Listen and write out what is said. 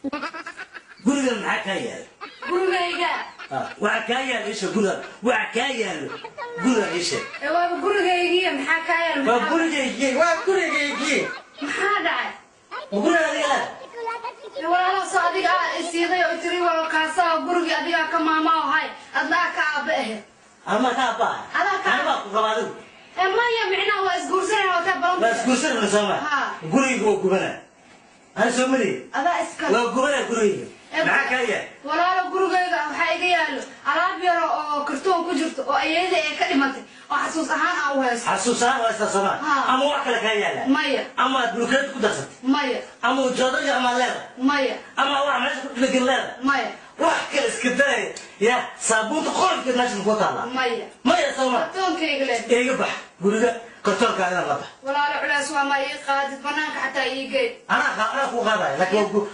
Gurigan maxaa kaa yaala? Gurigayga. Ah, waxa kaa yaala isha gurigan, waxa kaa yaalo gurigan isha. Ee, waaba gurigaygiiya, maxaa kaa yaal? Waa gurigaygii, waa gurigaygii. Maxaa dhacay? Ma guriga adiga leeda? Ee, walaalo, soo adiga aa isiiday oo tiri waa kaasaa gurigii, adigaa ka maama oo hay adna aa ka aabba ahayd. Ama ka aabba? Adaa ka- Ani baa ku qaba adigu. Ee, maya, micnaha waa isguursanayna, waa taa Waa balanta. isguursanayna, sooma? Ha. Gurigayga waa gubana, ani soo maliy. Adaa iska. Waa gubana gurigayga. Maxaa kaa yaal? Walaalo, gurigayga waxaa iga yaalo alaab yaro oo kartoon ku jirto oo ayeeyada ee ka dhimatay oo xasuus ahaan aan u haysto. Xasuusaan waa isla, sooma? Ha. Ama wax kale kaa yaala? Maya. Ama aad bulkeed ku darsatay? Maya. Ama joodariga ama leeda? Maya. Ama wax meesha ku dhegan leeda? Maya. Wax kale iska day ya, saabuunta qolofkeed meesha ku taala? Maya. Maya, sooma? Kartoonkayga leh. Iga bax guriga, kartoonkaagana la bax. Walaalo, culays waa ma ii qaadid, banaanka xataa ii gey. Anaa ku qaadaya, laakiin waa